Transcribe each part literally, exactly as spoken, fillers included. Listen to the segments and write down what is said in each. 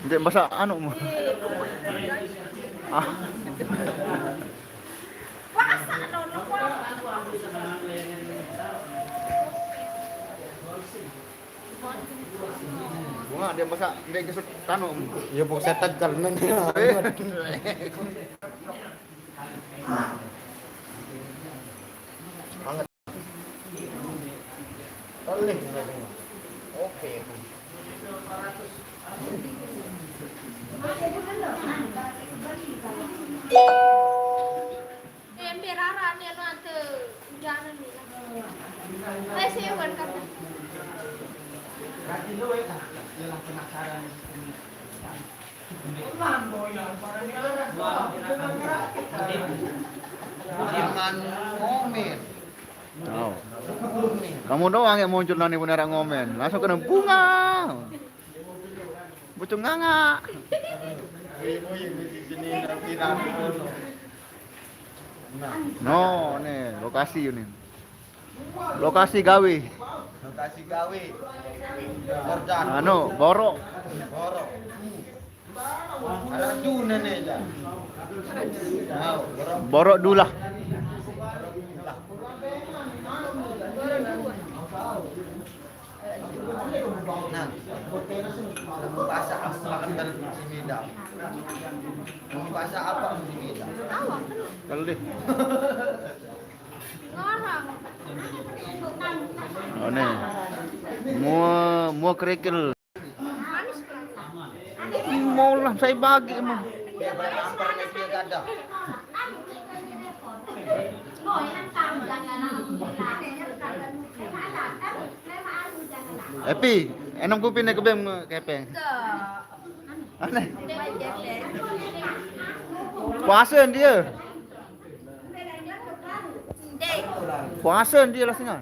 Ndeq basaq anuqmu. Ah. Bunga, ndeq basaq, ndeq gesut anuqmu. Ya, pok setan kan, men. Anget. Oke. Embe rara ne lo ante ujanan ni. Eh, sewan kata. Jangan komen. Oh. Kamu doang yang muncul nani pun araq ngomen. Langsung kena bunga. Bocah nganga. No, nih, lokasi ini. Lokasi gawe. Lokasi gawe. Kordan. Anu, borok. Borok. Araq june ne, Jan. Nah, borok. Borok dulah. Nah, bahasa apa kan si Mida? Bahasa apa si Mida? Kelih. Oh, nih. Mua, mua kerikil. Mau lah saya bagi emang. Epi, enam kopi nih kebeng kepeng. Aneh. Puasa dia. Puasa dia lah singan.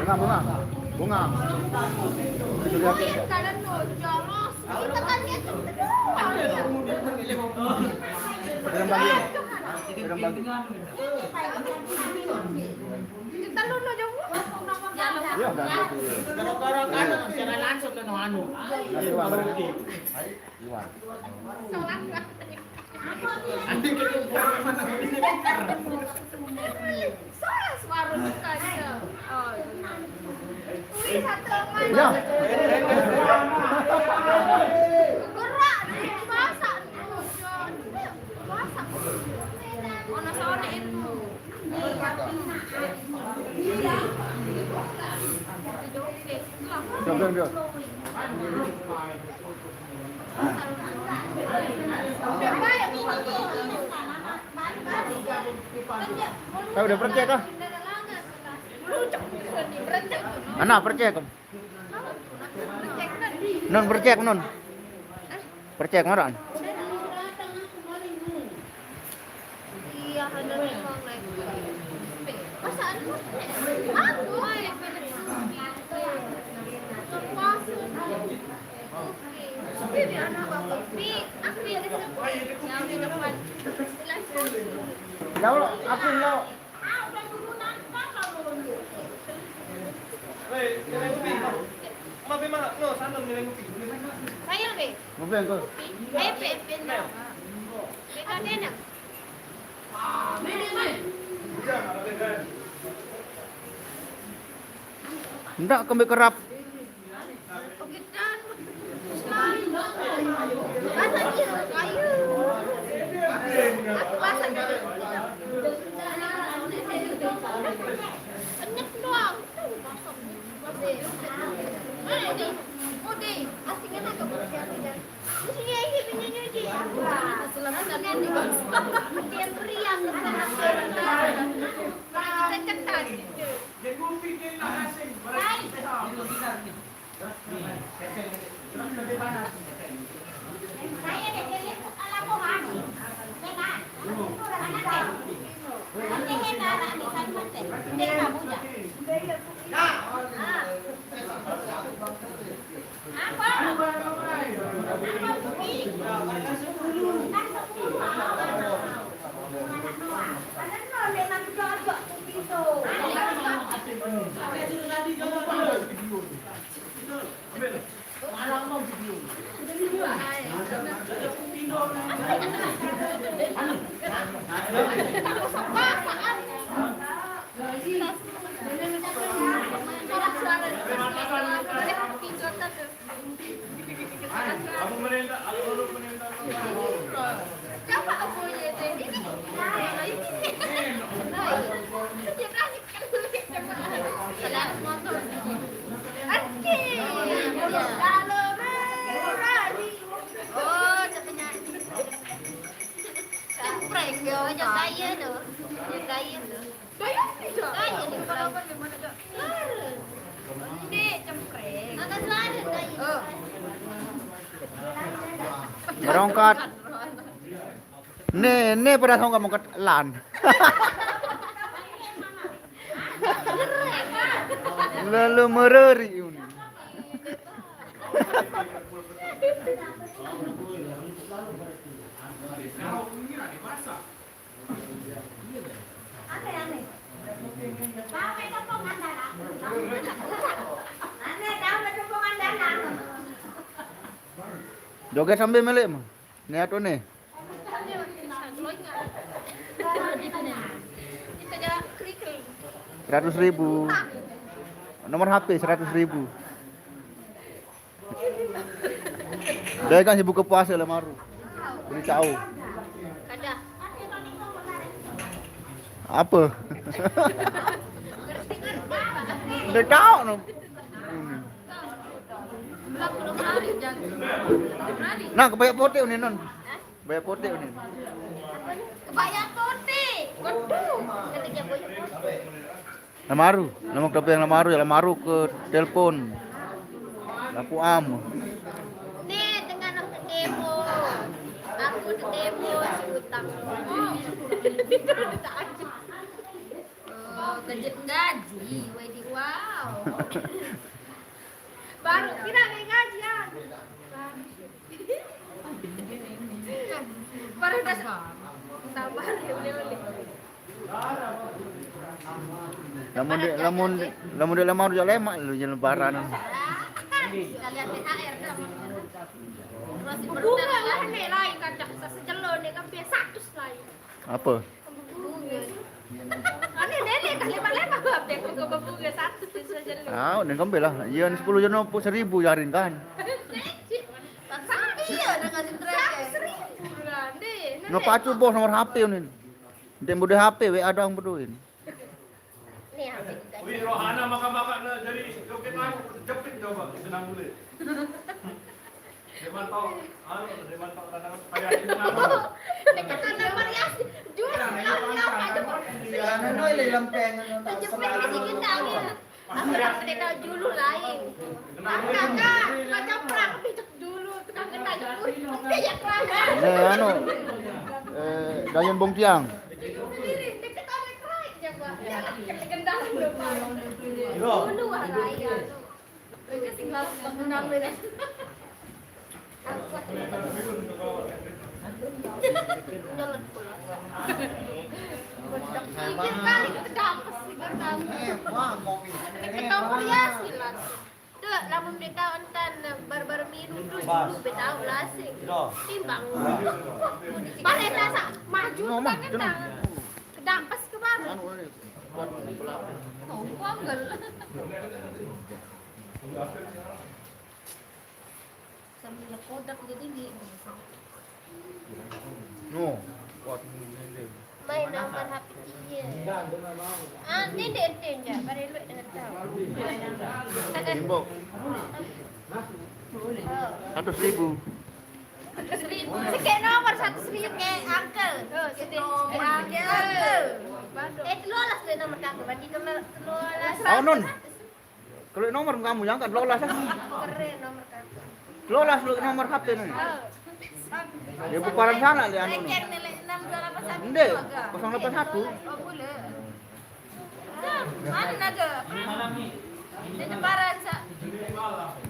Bunga, bunga. Bunga. Belum bagi. Belum bagi. Ya, udah. Gara-gara kan siaran langsung ke anu. Iwan. Iwan. Nanti kita mana ini. Soalnya suara bukannya. Oh, iya. Wih, satu. Ya. Gerak, masak. Masak. Ono sore itu. Siapa yang dia? Saya udah percaya kah? Mana percaya kamu? Non percaya, non. Percaya kemarin. Iya, ada memang naik. Masa ada aku? Puasa. Ini anak apa? Pi, aku ini. Yang di depan. Jauh, aku jauh. Saya, Be. Ngopi, Uncle. Saya, Be, Be, enggak. Be, Be, enggak. Ndak kembe kerap. Oh, ada penyanyi. Cempreng, ya, yang kaya tuh. Yang kaya tuh. Kaya nih, kalau apa gimana, Cak? Ini cempreng. Angkat suara, kaya. Oh. Merongkat. Nih, nih pada songkat mongkat lan. Lalu mereri ini. Joget sambil melek mah. Nih atuh nih. Seratus ribu. Nomor H P seratus ribu. Dia kan sibuk ke puasa lah maru. Ini tahu. Ada. Apa? Dia tahu no. Nah, kebaya putih ini non. Kebaya putih ini. Kebaya putih. Waduh. Kata dia boy. Lamaru, nama kerja yang lamaru ya lamaru ke telepon. Laku am. Nih, dengan aku demo. Aku demo si utang. Oh, gaji gaji, wedi wow. Baru kira gaji ya. Baru udah tambah oleh-oleh. Lamun dek lamun dek lamun dek lemah rujak lemak lu jangan lebaran. Bunga lah nih lain kan dah sejelo nih kan biasa seratus lain. Apa? Bunga. Ane dele kan lemak-lemak babe kok bunga seratus sejelo. Ah, udah kembali lah. Iya, sepuluh juta apa seribu jarin kan. Iya, dengan seribu lah deh. Ngepacu bos nomor H P ini. Ndek mbutuh H P, W A doang butuhin. Nih, H P kita. Wih, Rohana maka-maka na jadi joget lagu, jepit coba, senang boleh. Deman tau, anu, deman tau tantangan supaya itu nama. Dekat tanah variasi. Jujur, ya, apa itu? Anu, ini lempeng, anu, tak jepit semangat. Masih kita angin. Aku tak tahu dulu lain. Kakak, macam perang pijak dulu, tukang kena dulu, pijak lagi. Nih, anu, eh, Dayan Bong Tiang. Sendiri, deket sama kerai, coba. Ya, kedendaran dong, Pak. Dulu, wah, lain, anu. Itu tinggal mengenang beda. Pikir kali itu dampes pikir kali. Kita kuliah sih lah. Tuh, lamun beta ontan bar-bar minum terus dulu beta ulasing. Timbang. Bareta sa maju tangan tangan. Kedampes ke baru. Oh, panggil. Sambil kodak jadi ini. No, kuat ini. Main nomor H P dia. Ah, ini dia dia pada lu dengan tahu. Timbok. Oh. Seratus ribu. Seratus ribu. Sekek nomor seratus ribu. Sekek angkel. Oh, sekek angkel. Eh, lolos deh nomor aku. Bagi nomor lolos. Oh, non. Kalau nomor kamu yang kan lolos ah. Keren nomor kamu. Lolos lu nomor H P nih. Oh. Ya bukaran sana lihat anu. Reker milik enam dua delapan satu. Ndek, kosong delapan satu. Oh, boleh. Mana naga? Di jembaran sa.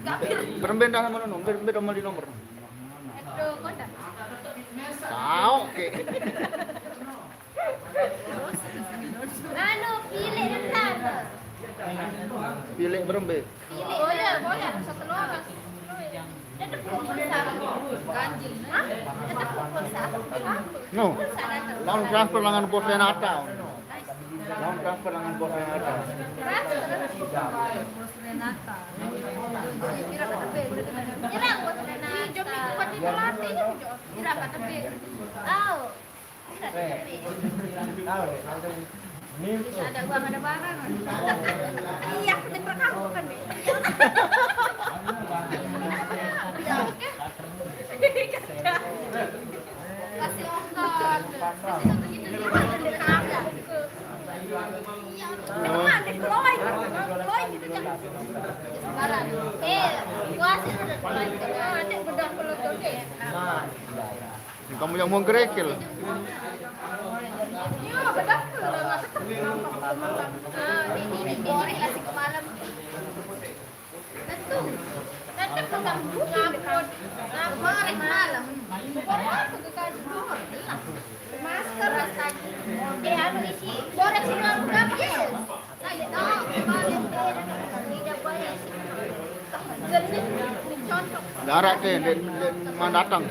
Gapir. Berembe dah sama nono, berembe nomor di nomor. Aduh, kota. Tahu ke? Anu, pilih entar. Pilih berembe. Pilih. Oh ya, boleh. Satu orang. Tetap kumpul sama. Ganjil. Hah? Tetap kumpul sama. No. Langsung transfer dengan bos Renata. Langsung transfer dengan bos Renata. Ada uang, ada barang. Iya, aku dengar kamu kan, Be. Kasih ongkos. Kasih satu juta lima ratus. Iya, teman, deh, keloin. Keloin gitu, Cak. Barang. Eh, gua sih udah keloin. Ada bedak pelototnya. Kamu yang mau gerekil. Iya, bedak pelototnya. Ah, ini, ini, ini, kasih ke malam. Tentu. Tetap tetap buka. Ngapot. Ngapot, malam. Pokoknya aku ke kantor. Masker. Eh, anu isi. Borek sini aku dapat. Yes. Saya tahu. Tidak banyak sih. Jenis. Contoh. Darat deh, dek, dek, mana datang?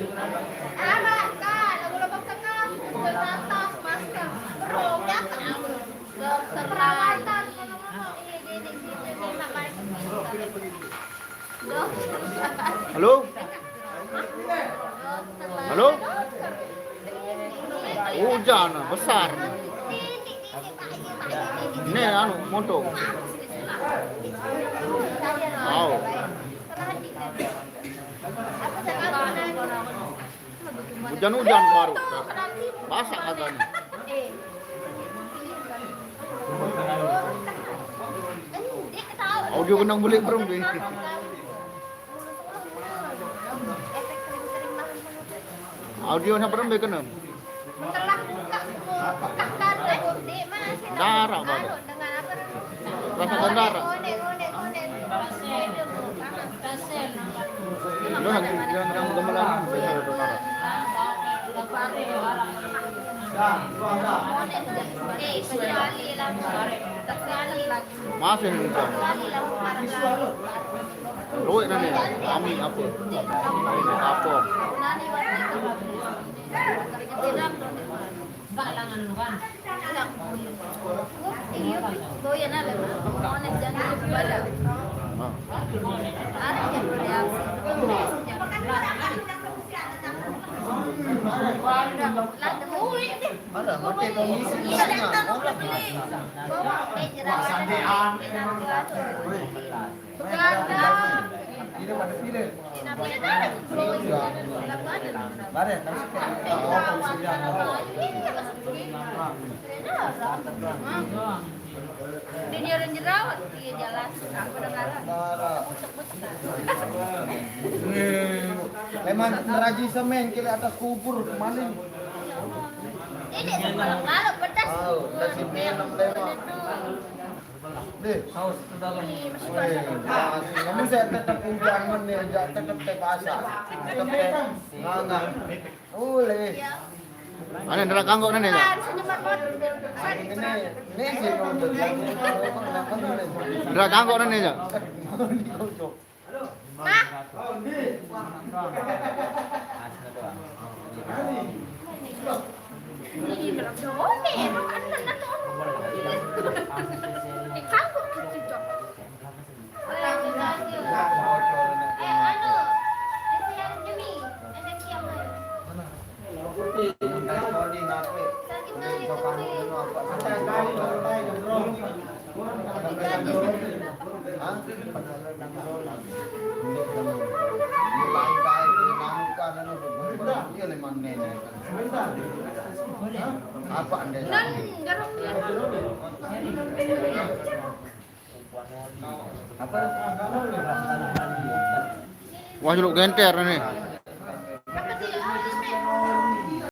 Anak, kan, aku lepas tengah. Terbatas masker. Bro, datang. Dokter perawatan. Halo? Halo? Hujan besar. Ini anu, motor. Wow. Hujan-hujan baru. Basah kagak nih. Audio kenang beli belum, Bi? Audio siapa belum, Bi, kenang? Telah buka, buka kartu, Bi, Mas. Darah, Bang. Dengan apa? Rasa bandara. Lu yang, yang, yang gemelan. Masih muda. Luwih nane, ami apa? Apa? Ada, mati komisinya. Sandean. Ini pada pilih. Bare, tapi sudah. Ini orang jerawat, iya, jalan. Aku udah kalah. Nih, leman neraji semen kiri atas kubur, maling. Ini kalau pedas. Oh, kasih minum leman. Deh, saus ke dalam. Weh, kamu saya tetap ujangan nih, aja tetap teh basah. Tetap teh nganga. Boleh. Ane, ndra kanggo nene, ya? Ini, ini sih, nonton. Ndra kanggo nene, ya? Apa anda? Apa? Wah, juluk genter nih.